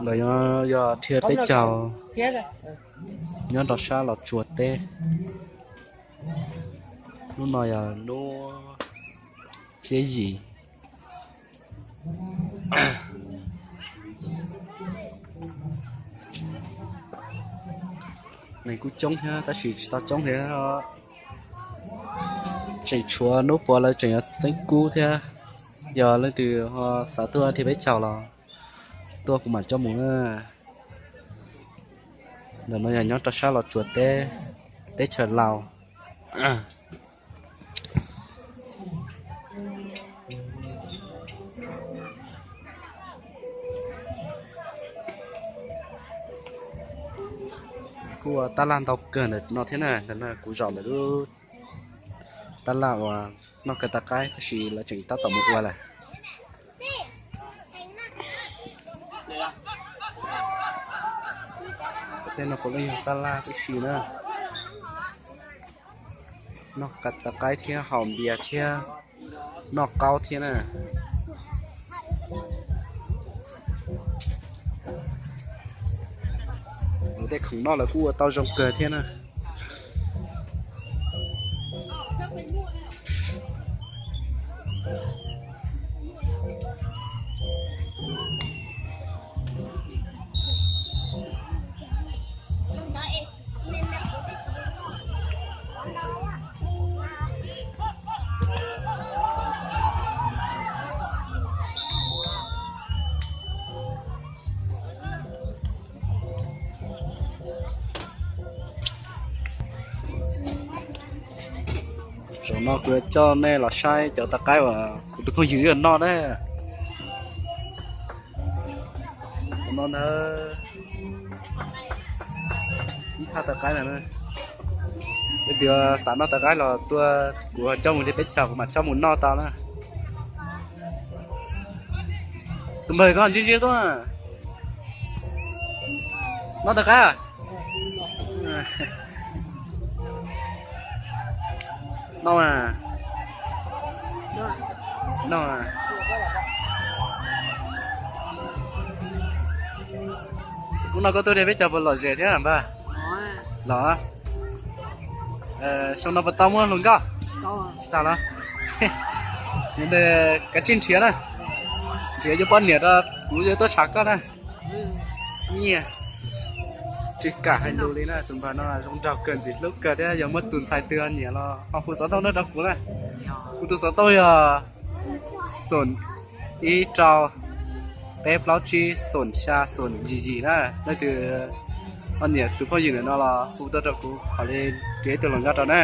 Ntawm no yog dhia peb caug nyob rau sab Los Tsuas teb. Hnub no yog hnub xiab yim. Neeg kuj coob thiab tab sis tsis tau coob thiab. Tseem tshuav hnub puav lawv tseem yuav txeeb kub thiab. Yog leej twg ho xav tuaj dhia peb caug los tuaj kuv mam coj mus na. Ntawm no yog nyob rau sab Los Tsuas teb, teb chaws Laus. Kuj ua tab laj ntau kawg ntawm no thiab na. Ntawm no kuv zaum ntawm lub tab laj uas noj kaw tav qaib tab sis lawv tseem tab tom mus ua lawm. Tej no puav leej yog tab laj tib si na. Noj kaw tav qaib thiab haus npias thiab noj qaub thiab na. Lawv tej khoom noj lawv kuj ua tau zoo kawg thiab na. Zaum no kuv yuav coj nej los saib cov tav qaib uas kuv tus phooj ywg noj na. Tus no ntag, ib thaj tav qaib na. Leej twg xav noj tav qaib los tuaj, kuv coj mus li peb chaws kuv mam coj mus noj tau na. Tus npawg koj ntsia ntsia tuaj, noj tav qaib. Noj mas, noj mas. Hnub no koj tuaj dhia peb caug puas lom zem thiab npawg? Los. Xyoo no puas tau muaj hluas nkauj? Tsis tau los? Kav tsij nrhiav na, nrhiav yuav poj niam rau kuv yuav tuaj tshav koj na. Nyiaj tsis kam hais lus li na, tus npawg no zoo nraug kawg, ntxim hlub kawg thiab, yog muaj tus ntxhais twg nyiam los ho hu xov tooj tuaj rau kuv na. Kuv tus xov tooj yog xoom ib rau peb plaub tsib xoom xya xoom yim yim na. Leej twg ho nyiam tus phooj ywg ntawm no los hu tuaj rau kuv, hais li nrhiav ib tug hluas nkauj rau na.